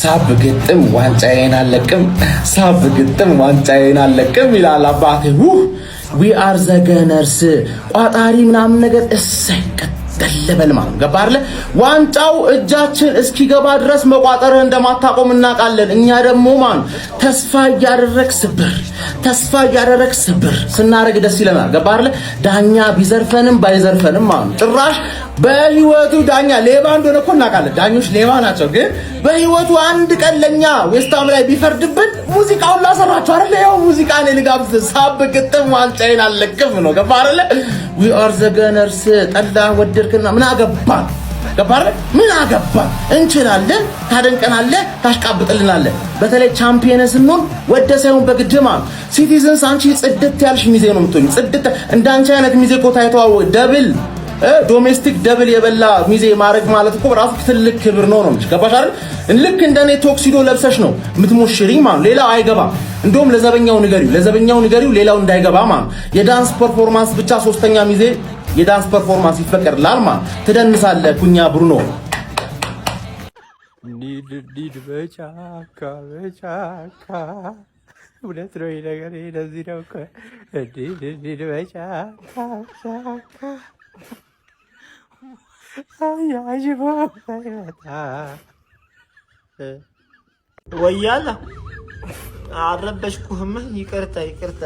ሳብ ግጥም ዋንጫዬን አለቅም፣ ሳብ ግጥም ዋንጫዬን አለቅም ይላል አባቴ። We are the Gunners ቋጣሪ ምናምን ነገር እሰይ ቀጠል በል ማለት ገባ አይደለ? ዋንጫው እጃችን እስኪገባ ድረስ መቋጠርህ እንደማታቆም እናውቃለን። እኛ ደግሞ ማን ተስፋ እያደረግ ስብር፣ ተስፋ እያደረግ ስብር ስናደርግ ደስ ይለናል። ገባ አይደለ? ዳኛ ቢዘርፈንም ባይዘርፈንም ማለት ጭራሽ በህይወቱ ዳኛ ሌባ እንደሆነ እኮ እናውቃለን። ዳኞች ሌባ ናቸው። ግን በህይወቱ አንድ ቀን ለኛ ዌስትሃም ላይ ቢፈርድብን ሙዚቃውን ላሰራችሁ አይደለ? ያው ሙዚቃ ነው ልጋብዝ። ሳብ ግጥም ዋንጫዬን አልለቅም ነው። ገባ አይደለ? We are the Gunners። ጠላ ወደድክና ምን አገባን? ገባ አይደለ? ምን አገባን? እንችላለን። ታደንቀናለህ፣ ታሽቃብጥልናለህ። በተለይ ቻምፒየን ስንሆን ወደ ሳይሆን በግድማ citizens፣ አንቺ ጽድት ያልሽ ሚዜ ነው የምትሆኝ። ጽድት እንዳንቺ አይነት ሚዜ እኮ ታይተዋ double domestic double የበላ ሚዜ ማድረግ ማለት እኮ ራሱ ትልቅ ክብር ነው ነው። ገባሽ አይደል? ልክ እንደኔ tuxedo ለብሰሽ ነው የምትሞሽሪኝ ማለት ነው። ሌላው አይገባም። እንደውም ለዘበኛው ንገሪው፣ ለዘበኛው ንገሪው፣ ሌላው እንዳይገባ ማለት ነው። የዳንስ performance ብቻ ሶስተኛ ሚዜ የዳንስ performance ይፈቀድላል ማለት ትደንሳለህ። ኩኛ ብሩኖ። እንሂድ እንሂድ በጫካ በጫካ። እውነት ነው ይሄ ነገር፣ ይሄ ለዚህ ነው እኮ። እንሂድ እንሂድ በጫካ በጫካ አያጅቦ ሳይመጣ። ወያላ አረበሽኩህማ፣ ይቅርታ ይቅርታ።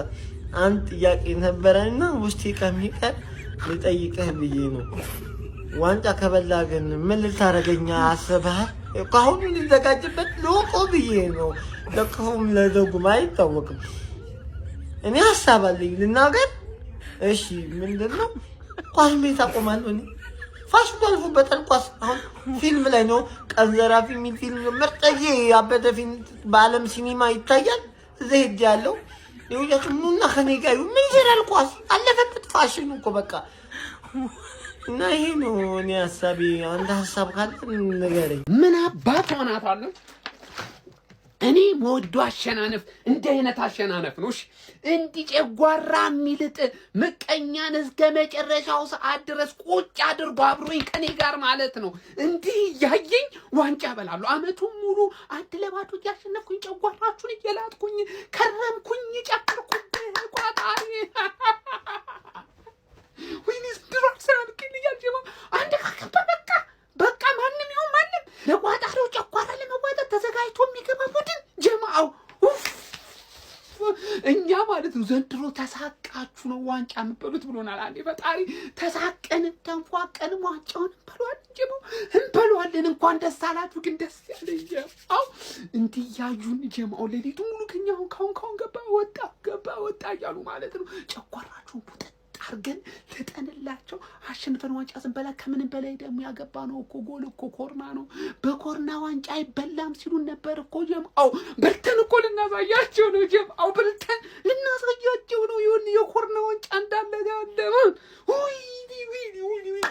አንድ ጥያቄ ነበረና ውስጤ ከሚቀር ልጠይቅህ ብዬ ነው። ዋንጫ ከበላ ግን ምን ልታደርገኛ አስበሃል? ከአሁኑ ሊዘጋጅበት ልወቆ ብዬ ነው። ለክፉም ለደጉም አይታወቅም። እኔ ሀሳብ አለኝ ልናገር። እሺ፣ ምንድን ነው? ኳስ ቤት አቆማለሁ እኔ። ፋሽኑ አልፎበታል። ኳስ አሁን ፊልም ላይ ነው። ቀን ዘራፊ የሚል ፊልም ምርጥዬ ያበደ ፊልም በዓለም ሲኒማ ይታያል። እዛ ሄድ ያለው ይኸውላችሁ፣ ኑና ከኔ ጋር ይሁን። ምን ይሰራል ኳስ? አለፈበት ፋሽኑ እኮ በቃ። እና ይሄ ነው እኔ ሀሳቤ። አንድ ሀሳብ ካለ ንገረኝ። ምን አባቷ ናት አለ። እኔ መወዱ አሸናነፍ እንዲህ አይነት አሸናነፍ ነው። እሺ፣ እንዲህ ጨጓራ የሚልጥ ምቀኛን እስከ መጨረሻው ሰዓት ድረስ ቁጭ አድርጎ አብሮኝ ከኔ ጋር ማለት ነው። እንዲህ እያየኝ ዋንጫ እበላለሁ። አመቱን ሙሉ 1-0 እያሸነፍኩኝ ጨጓራችሁን እየላጥኩኝ ከረምኩኝ፣ ጨፈርኩብህ ቋጣሪ። ወይኔ ዘንድሮ አርሰናል ግን እያልጀማ አንድ ካገባ በቃ በቃ ማንም ይሁን ማንም ለቋጣሪው ጨጓራ ለመዋጠት ተዘጋጅቶ የሚገባ ቡድን ጀማው ኡፍ፣ እኛ ማለት ነው ዘንድሮ ተሳቃችሁ ነው ዋንጫ የምበሉት ብሎናል። አንዴ ፈጣሪ ተሳቀንም ተንፏቀንም ዋንጫውን እንበለዋለን፣ ጀማው እንበለዋለን። እንኳን ደስ አላችሁ። ግን ደስ ያለኝ ጀማው እንዲህ እያዩን ጀማው ሌሊቱ ሙሉ ከኛ አሁን ካሁን ካሁን ገባ ወጣ ገባ ወጣ እያሉ ማለት ነው ጨጓራችሁን ቡጥጥ አርገን ልጠንላቸው አሸንፈን ዋንጫ ስንበላ ከምንም በላይ ደግሞ ያገባ ነው እኮ ጎል እኮ ኮርና ነው። በኮርና ዋንጫ አይበላም ሲሉን ነበር እኮ ጀምአው። በልተን እኮ ልናሳያቸው ነው ጀምአው፣ በልተን ልናሳያቸው ነው። ይሁን የኮርና ዋንጫ እንዳለ ያለ ውይ ውይ ውይ።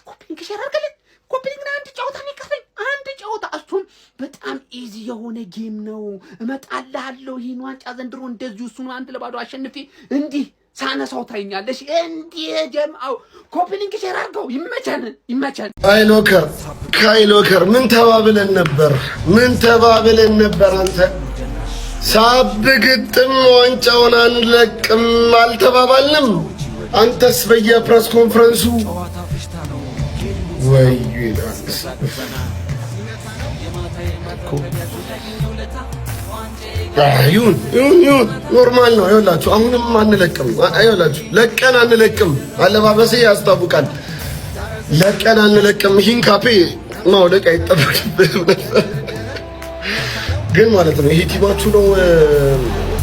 Copy link share አድርገልን። Copy link። አንድ ጨዋታ ነው የቀረኝ፣ አንድ ጨዋታ፣ እሱም በጣም easy የሆነ game ነው። እመጣልሃለሁ ይህን ዋንጫ ዘንድሮ እንደዚሁ እሱን 1-0 አሸንፌ እንዲህ ሳነሳው ታይኛለሽ። እንዲህ ጀምአው copy link share አድርገው። ይመቸን ይመቸን። ካይሎከር ካይሎከር፣ ምን ተባብለን ነበር? ምን ተባብለን ነበር? አንተ ሳብ ግጥም ዋንጫውን አንለቅም አልተባባልንም? አንተስ በየ press conference ኡ ወይ ይላል። ይሁን ይሁን ይሁን፣ normal ነው። ይኸውላችሁ አሁንም አንለቅም። ይኸውላችሁ ለቀን አንለቅም። አለባበሴ ያስታውቃል። ለቀን አንለቅም። ሂንካፔ ማውለቅ አይጠበቅብህም ነበር ግን ማለት ነው። ይሄ team ኣችሁ ነው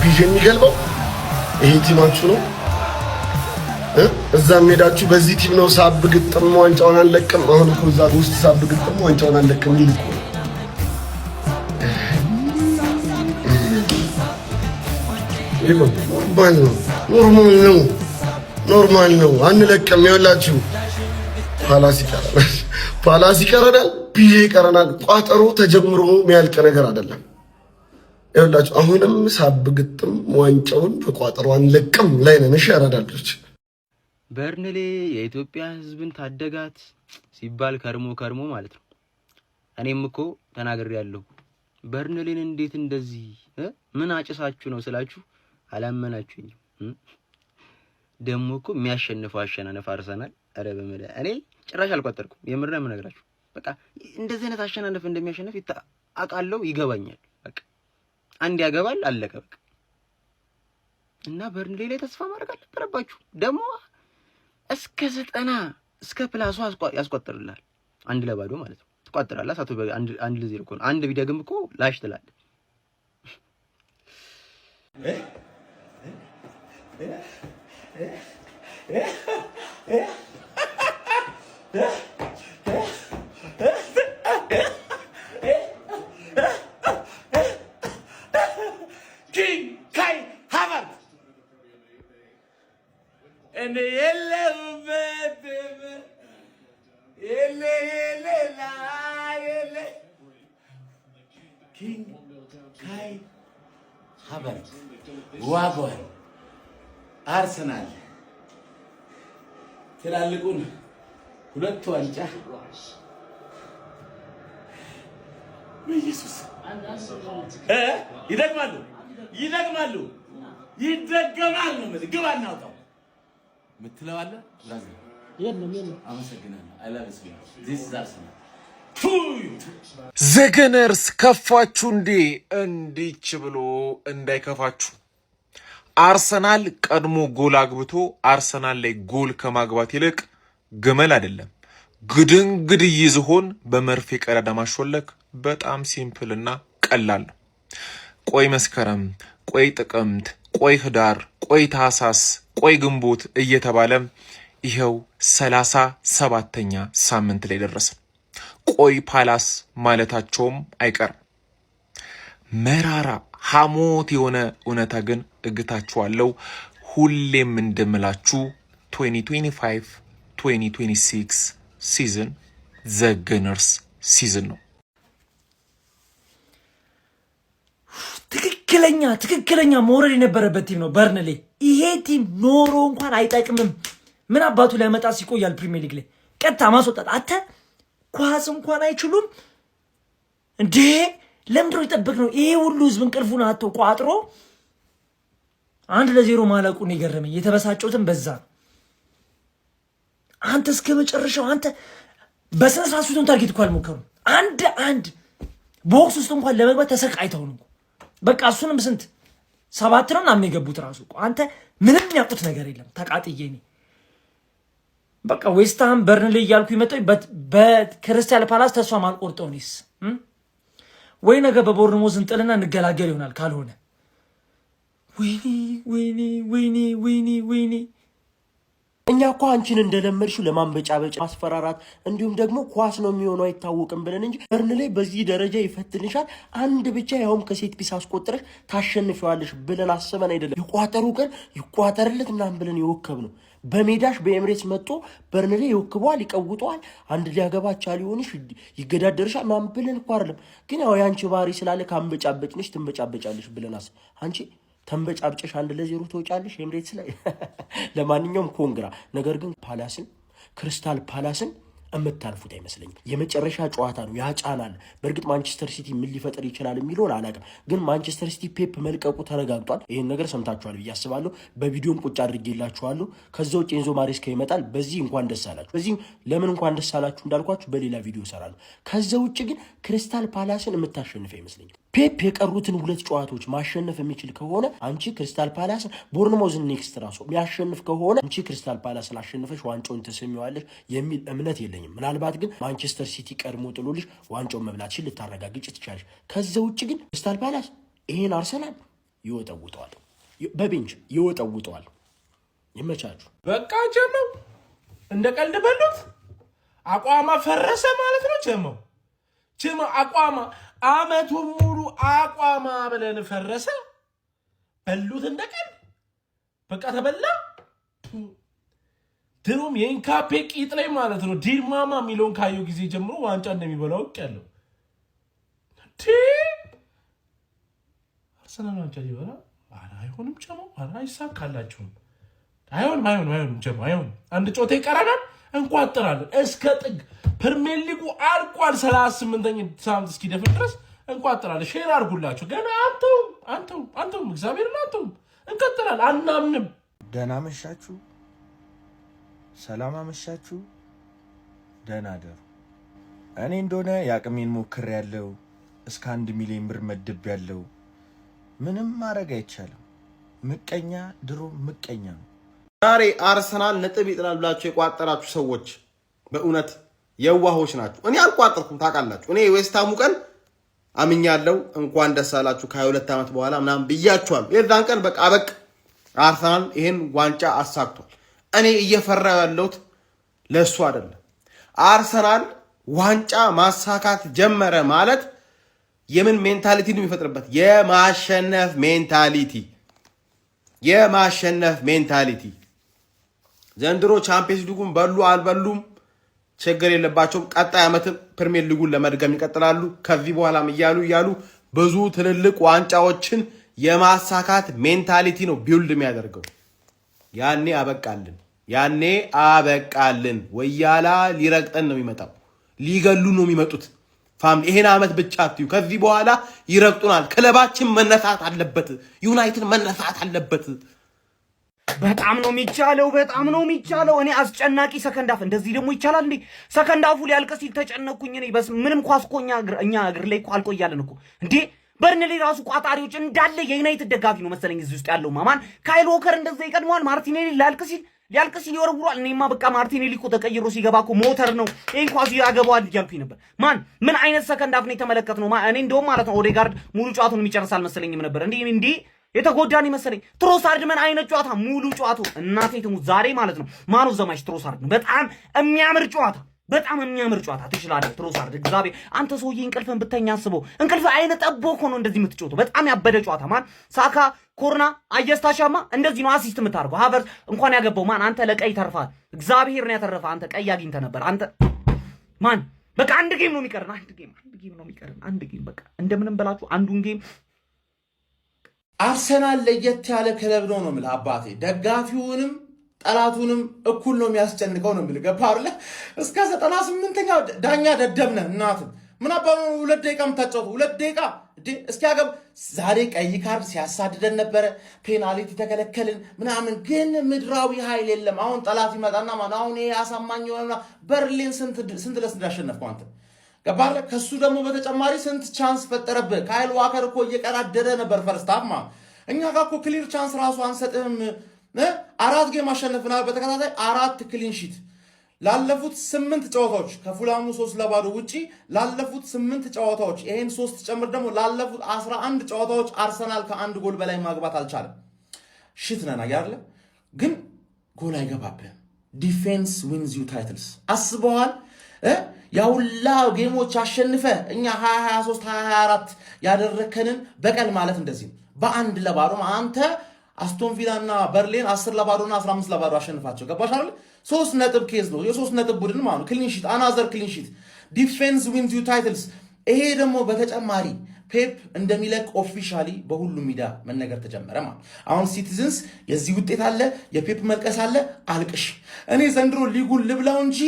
ፒዤ የሚገልበው። ይሄ team ኣችሁ ነው። እዛም ሄዳችሁ በዚህ team ነው ሳብ ግጥም ዋንጫውን አንለቅም። አሁን እኮ እዛ ውስጥ ሳብ ግጥም ዋንጫውን አንለቅም ሊል እኮ ነው። Normal ነው፣ normal ነው፣ normal ነው። አንለቅም። ይኸውላችሁ ፓላስ ይቀረናል፣ ፓላስ ይቀረናል፣ ፒዤ ይቀረናል። ቋጠሮ ተጀምሮ የሚያልቅ ነገር አይደለም። ይኸውላችሁ አሁንም ሳብ ግጥም ዋንጫውን በቋጠሮ አንለቅም ላይ ነን። እሺ ያራዳ ልጆች። በርንሌ የኢትዮጵያ ሕዝብን ታደጋት ሲባል ከርሞ ከርሞ ማለት ነው። እኔም እኮ ተናግሬያለሁ። በርንሌን እንዴት እንደዚህ ምን አጭሳችሁ ነው ስላችሁ አላመናችሁኝም። ደግሞ እኮ የሚያሸንፈው አሸናነፍ አርሰናል። ኧረ እኔ ጭራሽ አልቋጠርኩም። የምር ነው የምነግራችሁ። በቃ እንደዚህ አይነት አሸናነፍ እንደሚያሸንፍ አውቃለሁ፣ ይገባኛል። በቃ አንድ ያገባል፣ አለቀ በቃ። እና በርንሌ ላይ ተስፋ ማድረግ አልነበረባችሁ። ደግሞ እስከ 90 እስከ plus ኡ ያስቆጥርልሃል። 1-0 ማለት ነው። ትቋጥራለህ። ሳቱ 1-0 እኮ ነው። አንድ ቢደግም እኮ ላሽ ትላለህ። ኪንግ ካይ ሃቨርት እኔ የለሁበትም የለ የለ የለ ኪንግ ካይ ሃቨርት wagwan አርሰናል ትላልቁን ሁለት ዋንጫ በኢየሱስ ይደግማሉ፣ ይደግማሉ፣ ይደገማል ነው የምልህ። ግባ እናውጣው የምትለው አለ brother? የለም የለም። አመሰግናለሁ። I love you. This is Arsenal. The Gunners ከፋችሁ እንዴ? እንዲች ብሎ እንዳይከፋችሁ። አርሰናል ቀድሞ ጎል አግብቶ አርሰናል ላይ ጎል ከማግባት ይልቅ ግመል አይደለም ግድንግድይ ዝሆን በመርፌ ቀዳዳ ማሾለክ በጣም simple እና ቀላል ነው። ቆይ መስከረም፣ ቆይ ጥቅምት፣ ቆይ ህዳር፣ ቆይ ታህሳስ፣ ቆይ ግንቦት እየተባለ ይኸው 37ኛ ሳምንት ላይ ደረሰ። ቆይ ፓላስ ማለታቸውም አይቀርም። መራራ ሐሞት የሆነ እውነታ ግን እግታችኋለሁ። ሁሌም እንደምላችሁ 2025 2026 season the Gunners season ነው። ትክክለኛ ትክክለኛ መውረድ የነበረበት team ነው በርንሌ። ይሄ team ኖሮ እንኳን አይጠቅምም። ምን አባቱ ሊያመጣ ሲቆያል ፕሪሚየር ሊግ ላይ ቀጥታ ማስወጣት። አተ ኳስ እንኳን አይችሉም እንዴ! ለምንድነው የጠበቅ ነው? ይሄ ሁሉ ህዝብ እንቅልፉን አጥቶ ቋጥሮ 1-0 ማለቁን የገረመኝ የተበሳጨሁትም በዛ ነው። አንተ እስከ መጨረሻው አንተ በስነ ስርዓት shoot on target እኮ አልሞከሩም። አንድ አንድ box ውስጥ እንኳን ለመግባት ተሰቃይተው ነው። በቃ እሱንም ስንት ሰባት ነው ምናምን የገቡት ራሱ እኮ አንተ ምንም ያውቁት ነገር የለም። ተቃጥዬ እኔ በቃ ዌስትሃም በርንሌ እያልኩ የመጣሁ በክሪስታል ፓላስ ተስፋ ማልቆርጠው እኔስ ወይ ነገ በቦርንሞዝ እንጥልና እንገላገል ይሆናል። ካልሆነ ወይኔ ወይኔ ወይኔ ወይኔ ወይኔ። እኛ እኮ አንቺን እንደለመድሽው ለማንበጫበጫ ማስፈራራት፣ እንዲሁም ደግሞ ኳስ ነው የሚሆነው አይታወቅም ብለን እንጂ በርንሌ በዚህ ደረጃ ይፈትንሻል፣ አንድ ብቻ ያውም ከ set piece አስቆጥረሽ ታሸንፊዋለሽ ብለን አስበን አይደለም። የቋጠሩ ቀን ይቋጠርለት ምናምን ብለን የወከብ ነው። በሜዳሽ በኤምሬትስ መጥቶ በርንሌ ይወክበዋል፣ ይቀውጠዋል፣ አንድ ሊያገባ ቻ ሊሆንሽ ይገዳደርሻል ምናምን ብለን እኮ አይደለም። ግን ያው የአንቺ ባህሪ ስላለ ካንበጫበጭንሽ ትንበጫበጫለሽ ብለን አንቺ ተንበጫብጨሽ 1-0 ትወጫለሽ ኤምሬትስ ላይ። ለማንኛውም congra። ነገር ግን ፓላስን ክሪስታል ፓላስን የምታልፉት አይመስለኝም። የመጨረሻ ጨዋታ ነው፣ ያጫናል። በእርግጥ ማንቸስተር ሲቲ ምን ሊፈጥር ይችላል የሚለውን አላውቅም፣ ግን ማንቸስተር ሲቲ ፔፕ መልቀቁ ተረጋግጧል። ይህን ነገር ሰምታችኋል ብዬ አስባለሁ። በቪዲዮም ቁጭ አድርጌላችኋለሁ። ከዛ ውጭ ኤንዞ ማሬስካ ይመጣል። በዚህ እንኳን ደስ አላችሁ። በዚህ ለምን እንኳን ደስ አላችሁ እንዳልኳችሁ በሌላ ቪዲዮ እሰራለሁ። ከዛ ውጭ ግን ክሪስታል ፓላስን የምታሸንፍ አይመስለኝም። ፔፕ የቀሩትን ሁለት ጨዋታዎች ማሸነፍ የሚችል ከሆነ አንቺ ክሪስታል ፓላስን ቦርንሞዝን next ራሱ የሚያሸንፍ ከሆነ አንቺ ክሪስታል ፓላስን አሸንፈሽ ዋንጫውን ትስሚዋለሽ የሚል እምነት የለኝም። ምናልባት ግን ማንቸስተር ሲቲ ቀድሞ ጥሎልሽ ዋንጫውን መብላትሽን ልታረጋግጭ ትችላለሽ። ከዛ ውጭ ግን ክሪስታል ፓላስ ይሄን አርሰናል ይወጠውጠዋል፣ በ bench ይወጠውጠዋል። ይመቻችሁ። በቃ ጀመው እንደ ቀልድ በሉት። አቋማ ፈረሰ ማለት ነው። ጀመው ጀመው አቋማ አመቱን ሙሉ አቋማ ብለን ፈረሰ። በሉት እንደ ቀልድ በቃ ተበላ። ድሮም የኢንካፔ ቂጥ ላይ ማለት ነው ዲርማማ የሚለውን ካየው ጊዜ ጀምሮ ዋንጫ እንደሚበላው አውቄያለሁ። አርሰናል ዋንጫ ሊበላ ኧረ አይሆንም፣ ጀሞ ኧረ አይሳካላችሁም። አይሆንም፣ አይሆንም፣ አይሆንም፣ ጀሞ አይሆንም። አንድ ጮቴ ይቀረናል፣ እንቋጥራለን እስከ ጥግ። ፕሪሚየር ሊጉ አልቋል። 38ኛ ሳምንት እስኪደፍን ድረስ እንቋጥራለን። Share አድርጉላቸው። ገና አንተውም፣ አንተውም፣ አንተውም፣ እግዚአብሔርን አንተውም። እንቀጥላል። አናምንም። ደህና አመሻችሁ፣ ሰላም አመሻችሁ፣ ደህና አደሩ። እኔ እንደሆነ የአቅሜን ሞክሬያለሁ። እስከ 1 ሚሊዮን ብር መድቤያለሁ። ምንም ማድረግ አይቻልም። ምቀኛ ድሮ ምቀኛ ነው። ዛሬ አርሰናል ነጥብ ይጥላል ብላችሁ የቋጠራችሁ ሰዎች በእውነት የዋሆች ናችሁ። እኔ አልቋጠርኩም፣ ታውቃላችሁ። እኔ የዌስትሃሙ ቀን አምኛለሁ። እንኳን ደስ አላችሁ ከ22 ዓመት በኋላ ምናምን ብያችኋለሁ። የዛን ቀን በቃ አበቅ አርሰናል ይሄን ዋንጫ አሳክቷል። እኔ እየፈራ ያለሁት ለእሱ አይደለም። አርሰናል ዋንጫ ማሳካት ጀመረ ማለት የምን mentality ነው የሚፈጥርበት? የማሸነፍ mentality፣ የማሸነፍ mentality። ዘንድሮ ቻምፒየንስ ሊጉን በሉ አልበሉም ችግር የለባቸውም። ቀጣይ ዓመትም ፕሪሚየር ሊጉን ለመድገም ይቀጥላሉ። ከዚህ በኋላም እያሉ እያሉ ብዙ ትልልቅ ዋንጫዎችን የማሳካት mentality ነው build የሚያደርገው። ያኔ አበቃልን፣ ያኔ አበቃልን። ወያላ ሊረግጠን ነው የሚመጣው፣ ሊገሉ ነው የሚመጡት። Family፣ ይሄን ዓመት ብቻ አትዩ። ከዚህ በኋላ ይረግጡናል። ክለባችን መነሳት አለበት። ዩናይትድ መነሳት አለበት። በጣም ነው የሚቻለው፣ በጣም ነው የሚቻለው። እኔ አስጨናቂ second half እንደዚህ ደግሞ ይቻላል እንዴ? Second half ኡ ሊያልቅ ሲል ተጨነቅኩኝ። እኔ በስ ምንም ኳስ እኮ እኛ እግር ላይ እኮ አልቆያለን እኮ እንዴ። በርንሌ ራሱ ቋጣሪዎች እንዳለ የዩናይትድ ደጋፊ ነው መሰለኝ እዚህ ውስጥ ያለው። ማማን ካይል ዎከር እንደዛ ይቀድመዋል። ማርቲኔሊ ሊያልቅ ሲል ይወረውሯል። እኔማ በቃ ማርቲኔሊ እኮ ተቀይሮ ሲገባ እኮ ሞተር ነው፣ ይሄን ኳስ ያገባዋል እያልኩኝ ነበር። ማን ምን አይነት second half ነው የተመለከትነው? እኔ እንደውም ማለት ነው ኦዴጋርድ ሙሉ ጨዋታውን የሚጨርስ አልመሰለኝም ነበር። እንዲህ እንዲህ የተጎዳን ይመሰለኝ። ትሮሳርድ ምን አይነት ጨዋታ፣ ሙሉ ጨዋታው እናቴ ትሙት ዛሬ ማለት ነው man of the match ትሮሳርድ ነው። በጣም የሚያምር ጨዋታ፣ በጣም የሚያምር ጨዋታ። ትችላለህ ትሮሳርድ። እግዚአብሔር አንተ ሰውዬ እንቅልፍን ብተኛ አስበው። እንቅልፍ አይነ ጠቦ እኮ ነው እንደዚህ የምትጫወተው። በጣም ያበደ ጨዋታ። ማን ሳካ ኮርና አየስታሻማ እንደዚህ ነው assist የምታደርገው። ሀቨርት እንኳን ያገባው ማን አንተ ለቀይ ተርፋል። እግዚአብሔር ነው ያተረፈ። አንተ ቀይ አግኝተህ ነበር አንተ። ማን በቃ አንድ game ነው የሚቀርን። አንድ game፣ አንድ game ነው የሚቀርን። አንድ game በቃ እንደምንም በላችሁ አንዱን game። አርሰናል ለየት ያለ ክለብ ነው ነው የምልህ አባቴ። ደጋፊውንም ጠላቱንም እኩል ነው የሚያስጨንቀው ነው የምልህ። ገባህ አይደለ? እስከ 98ኛው ዳኛ ደደብ ነህ እናትን ምን አባ ነው 2 ደቂቃ የምታጫወተው? 2 ደቂቃ እንዴ እስኪያገብ ዛሬ ቀይ ካርድ ሲያሳድደን ነበረ። Penalty ተከለከልን ምናምን፣ ግን ምድራዊ ኃይል የለም። አሁን ጠላት ይመጣና ማለት አሁን ይሄ አሳማኝ የሆነ በርሊን ስንት ለስንት ያሸነፍከው አንተ፣ ገባህ አይደለ? ከሱ ደግሞ በተጨማሪ ስንት chance ፈጠረብህ። ካይል ዋከር እኮ እየቀራደደ ነበር first half ማ። እኛ ጋር እኮ clear chance ራሱ አንሰጥህም። አራት game አሸንፈናል በተከታታይ፣ አራት clean sheet። ላለፉት ስምንት ጨዋታዎች ከፉላሙ 3-0 ውጪ ላለፉት ስምንት ጨዋታዎች፣ ይሄን ሶስት ጨምር ደግሞ ላለፉት 11 ጨዋታዎች አርሰናል ከአንድ ጎል በላይ ማግባት አልቻለም። Shit ነን አይደለ? ግን ጎል አይገባብህም። Defense wins you titles። አስበዋል? ያውላ game ኦች አሸንፈ እኛ 2023 2024 ያደረከንን በቀል ማለት እንደዚህ ነው። በ1-0 አንተ አስቶን ቪላ እና በርሊን 10-0 እና 15-0 አሸንፋቸው፣ ገባሽ አይደል? 3 ነጥብ case ነው፣ የ3 ነጥብ ቡድን ማለት ነው። Clean sheet፣ another clean sheet። Defense wins you titles። ይሄ ደግሞ በተጨማሪ ፔፕ እንደሚለቅ officially በሁሉም ሚዲያ መነገር ተጀመረ ማለት። አሁን citizens የዚህ ውጤት አለ፣ የፔፕ መልቀስ አለ። አልቅሽ። እኔ ዘንድሮ ሊጉን ልብላው እንጂ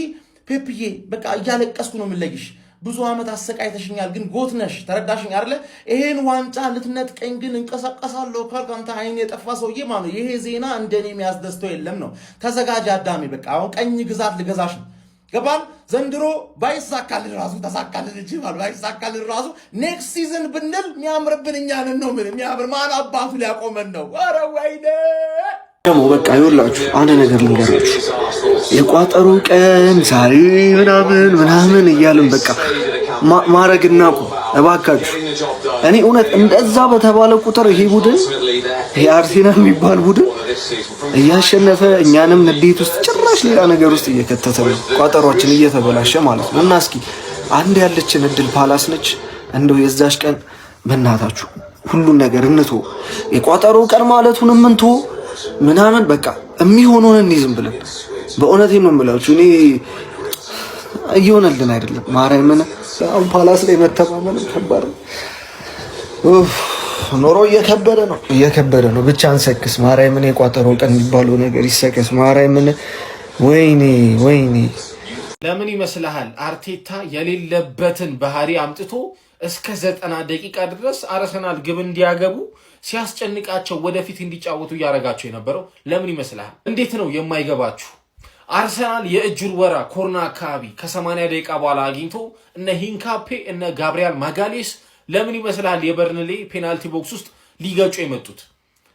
ፔፕዬ በቃ እያለቀስኩ ነው የምለይሽ። ብዙ ዓመት አሰቃይተሽኛል፣ ግን GOAT ነሽ። ተረዳሽኝ አይደለ? ይሄን ዋንጫ ልትነጥቀኝ ግን እንቀሳቀሳለሁ ካልክ አንተ አይን የጠፋ ሰውዬ ማለት ነው። ይሄ ዜና እንደኔ የሚያስደስተው የለም ነው። ተዘጋጅ አዳሜ፣ በቃ አሁን ቀኝ ግዛት ልገዛሽ ነው። ገባል? ዘንድሮ ባይሳካልን ራሱ ተሳካልን እንጂ ማለት ባይሳካልን ራሱ next season ብንል የሚያምርብን እኛንን ነው። ምን የሚያምር ማን አባቱ ሊያቆመን ነው? ኧረ ወይኔ! ደግሞ በቃ ይኸውላችሁ አንድ ነገር ልንገራችሁ። የቋጠሮ ቀን ዛሬ ምናምን ምናምን እያልን በቃ ማድረግ እናቁም እባካችሁ። እኔ እውነት እንደዛ በተባለ ቁጥር ይሄ ቡድን፣ ይሄ አርሴናል የሚባል ቡድን እያሸነፈ እኛንም ንዴት ውስጥ ጭራሽ ሌላ ነገር ውስጥ እየከተተ ነው። ቋጠሯችን እየተበላሸ ማለት ነው። እና እስኪ አንድ ያለችን እድል ፓላስ ነች። እንደው የዛች ቀን በእናታችሁ ሁሉን ነገር እንቶ የቋጠሮ ቀን ማለቱንም እንቶ ምናምን በቃ የሚሆነውን እንይዝም ብለን በእውነቴ ነው የምላችሁ። እኔ እየሆነልን አይደለም። ማርያምን አሁን ፓላስ ላይ መተማመንም ከባድ ነው። ኖሮ እየከበደ ነው፣ እየከበደ ነው። ብቻ አንሰክስ። ማርያምን የቋጠሮ ቀን የሚባለው ነገር ይሰከስ። ማርያምን ወይኔ ወይኔ። ለምን ይመስልሃል አርቴታ የሌለበትን ባህሪ አምጥቶ እስከ 90 ደቂቃ ድረስ አርሰናል ግብ እንዲያገቡ ሲያስጨንቃቸው ወደፊት እንዲጫወቱ እያደረጋቸው የነበረው ለምን ይመስልሃል? እንዴት ነው የማይገባችሁ? አርሰናል የእጅ ውርወራ corner አካባቢ ከ80 ደቂቃ በኋላ አግኝቶ እነ ሂንካፔ እነ ጋብሪያል ማጋሌስ ለምን ይመስልሃል የበርንሌ penalty box ውስጥ ሊገጩ የመጡት?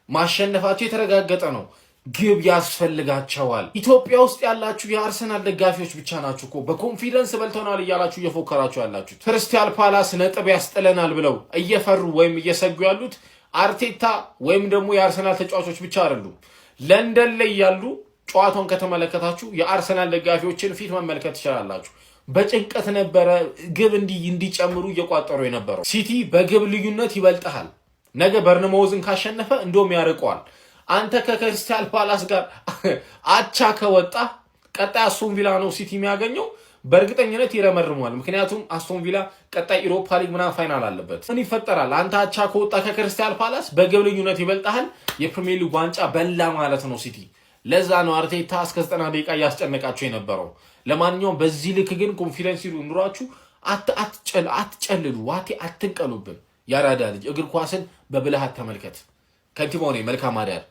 ማሸነፋቸው የተረጋገጠ ነው። ግብ ያስፈልጋቸዋል። ኢትዮጵያ ውስጥ ያላችሁ የአርሰናል ደጋፊዎች ብቻ ናችሁ እኮ በ confidence በልተናል እያላችሁ እየፎከራችሁ ያላችሁት። ክሪስታል ፓላስ ነጥብ ያስጥለናል ብለው እየፈሩ ወይም እየሰጉ ያሉት አርቴታ ወይም ደግሞ የአርሰናል ተጫዋቾች ብቻ አይደሉም። ለንደን ላይ ያሉ ጨዋታውን ከተመለከታችሁ የአርሰናል ደጋፊዎችን ፊት መመልከት ትችላላችሁ። በጭንቀት ነበረ ግብ እንዲጨምሩ እየቋጠሩ የነበረው። ሲቲ በግብ ልዩነት ይበልጥሃል። ነገ በርንማውዝን ካሸነፈ እንደውም ያርቀዋል። አንተ ከክሪስታል ፓላስ ጋር አቻ ከወጣ ቀጣይ አስቶን ቪላ ነው ሲቲ የሚያገኘው። በእርግጠኝነት ይረመርመዋል። ምክንያቱም አስቶን ቪላ ቀጣይ ኢሮፓ ሊግ ምናምን final አለበት። ምን ይፈጠራል? አንተ አቻ ከወጣ ከክሪስታል ፓላስ በግብ ልዩነት ይበልጥሃል። የፕሪሚየር ሊግ ዋንጫ በላ ማለት ነው ሲቲ። ለዛ ነው አርቴታ እስከ 90 ደቂቃ እያስጨነቃቸው የነበረው። ለማንኛውም በዚህ ልክ ግን confidence ኑሯችሁ አትጨልሉ፣ ዋቴ አትንቀሉብን። ያራዳ ልጅ እግር ኳስን በብልሃት ተመልከት። ከንቲባው ነኝ። መልካም አዳር።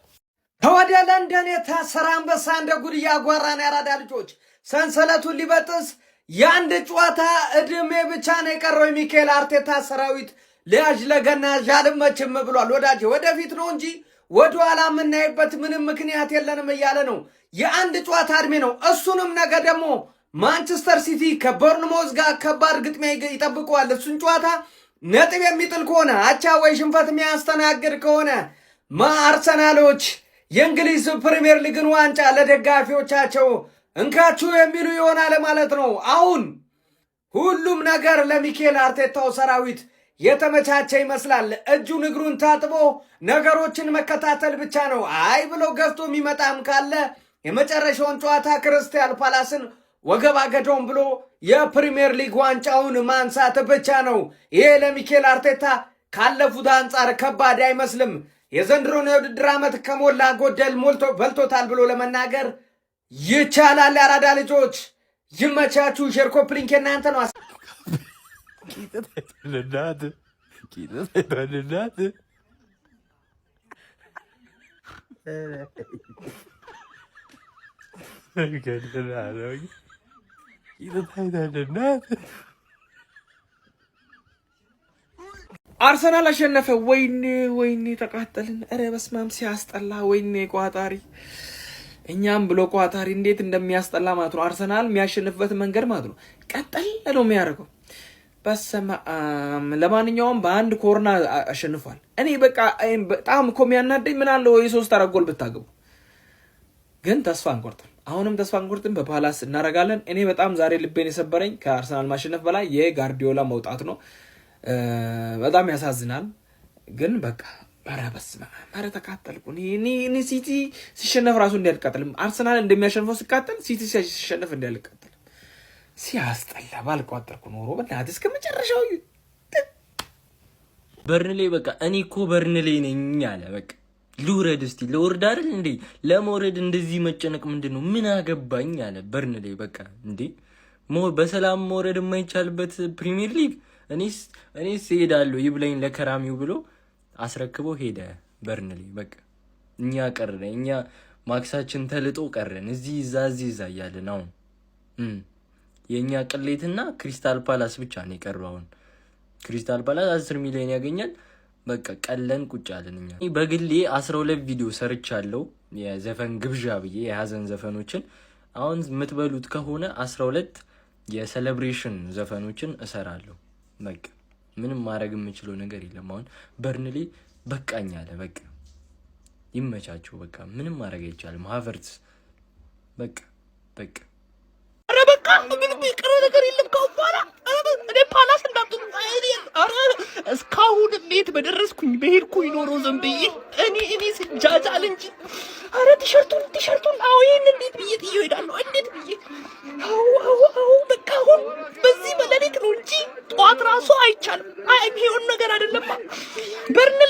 ከወደ ለንደን የታሰረ አንበሳ እንደ ጉድ እያጓራን ያራዳ ልጆች ሰንሰለቱን ሊበጥስ የአንድ ጨዋታ እድሜ ብቻ ነው የቀረው። የሚካኤል አርቴታ ሰራዊት ለያዥ ለገናዥ አልመችም ብሏል። ወዳጄ ወደፊት ነው እንጂ ወደኋላ የምናይበት ምንም ምክንያት የለንም እያለ ነው። የአንድ ጨዋታ እድሜ ነው። እሱንም ነገ ደግሞ ማንቸስተር ሲቲ ከቦርንሞዝ ጋር ከባድ ግጥሚያ ይጠብቀዋል። እሱን ጨዋታ ነጥብ የሚጥል ከሆነ፣ አቻ ወይ ሽንፈት የሚያስተናግድ ከሆነ አርሰናሎች የእንግሊዝ ፕሪምየር ሊግን ዋንጫ ለደጋፊዎቻቸው እንካችሁ የሚሉ ይሆናል ማለት ነው። አሁን ሁሉም ነገር ለሚኬል አርቴታው ሰራዊት የተመቻቸ ይመስላል። እጁን እግሩን ታጥቦ ነገሮችን መከታተል ብቻ ነው። አይ ብሎ ገፍቶ የሚመጣም ካለ የመጨረሻውን ጨዋታ ክሪስታል ፓላስን ወገብ አገዶም ብሎ የፕሪምየር ሊግ ዋንጫውን ማንሳት ብቻ ነው። ይሄ ለሚኬል አርቴታ ካለፉት አንጻር ከባድ አይመስልም። የዘንድሮን የውድድር ዓመት ከሞላ ጎደል ሞልቶ በልቶታል ብሎ ለመናገር ይቻላል። ያራዳ ልጆች ይመቻችሁ። Share copy link የእናንተ ነው። ቂጥ ታይቷል እናት፣ ቂጥ ታይቷል እናት። ገድላለሁ። ቂጥ ታይቷል እናት። አርሰናል አሸነፈ። ወይኔ ወይኔ ተቃጠልን። ኧረ በስማም ሲያስጠላ። ወይኔ ቋጣሪ፣ እኛም ብሎ ቋጣሪ እንዴት እንደሚያስጠላ ማለት ነው። አርሰናል የሚያሸንፍበት መንገድ ማለት ነው ቀጠል ነው የሚያደርገው። በስመ አብ። ለማንኛውም በአንድ corner አሸንፏል። እኔ በቃ በጣም እኮ የሚያናደኝ ምን አለ ወይ ሶስት አራት ጎል ብታገቡ። ግን ተስፋ አንቆርጥም። አሁንም ተስፋ አንቆርጥም። በፓላስ እናደርጋለን። እኔ በጣም ዛሬ ልቤን የሰበረኝ ከአርሰናል ማሸነፍ በላይ የጋርዲዮላ መውጣት ነው። በጣም ያሳዝናል። ግን በቃ ኧረ በስመ አብ፣ ኧረ ተቃጠልኩ። እኔ ሲቲ ሲሸነፍ ራሱ እንዲያልቃጠልም አርሰናል እንደሚያሸንፈው ሲቃጠል ሲቲ ሲሸነፍ እንዲያልቃጠልም ሲያስጠላ። ባልቋጠርኩ ኖሮ በእናትህ እስከ መጨረሻው። በርንሌ በቃ እኔ እኮ በርንሌ ነኝ አለ። በቃ ልውረድ እስቲ ልውረድ አይደል እንዴ? ለመውረድ እንደዚህ መጨነቅ ምንድን ነው? ምን አገባኝ አለ በርንሌ። በቃ እንዴ በሰላም መውረድ የማይቻልበት ፕሪሚየር ሊግ እኔስ እሄዳለሁ ይብላኝ ለከራሚው ብሎ አስረክቦ ሄደ በርንሌ። በቃ እኛ ቀረን፣ እኛ ማክሳችን ተልጦ ቀረን። እዚህ እዛ እዚህ እዛ እያለን አሁን የእኛ ቅሌትና ክሪስታል ፓላስ ብቻ ነው የቀረው። አሁን ክሪስታል ፓላስ 10 ሚሊዮን ያገኛል። በቃ ቀለን ቁጭ አለን። እኛ በግሌ 12 ቪዲዮ ሰርቻለሁ የዘፈን ግብዣ ብዬ የሀዘን ዘፈኖችን። አሁን የምትበሉት ከሆነ 12 የ celebration ዘፈኖችን እሰራለሁ። በቃ ምንም ማድረግ የምችለው ነገር የለም። አሁን በርንሌ በቃኝ አለ። በቃ ይመቻቸው። በቃ ምንም ማድረግ አይቻልም። ሀቨርትስ በቃ በቃ። ኧረ በቃ ምንም የቀረ ነገር የለም ካሁን በኋላ። እኔ ፓላስ እንዳትሉ። ኧረ እስካሁን እንዴት በደረስኩኝ በሄድኩኝ ኖሮ ዝም ብዬ እኔ ስጃጃል እንጂ። ኧረ ቲሸርቱን ቲሸርቱን፣ አዎ ይሄን እንዴት ብዬ ጥዬው እሄዳለሁ? እንዴት ብዬ? አዎ አዎ አዎ፣ በቃ አሁን በዚህ በሌሊት ነው እንጂ ጠዋት ራሱ አይቻልም። አይ የሚሆን ነገር አይደለማ። በርንሌ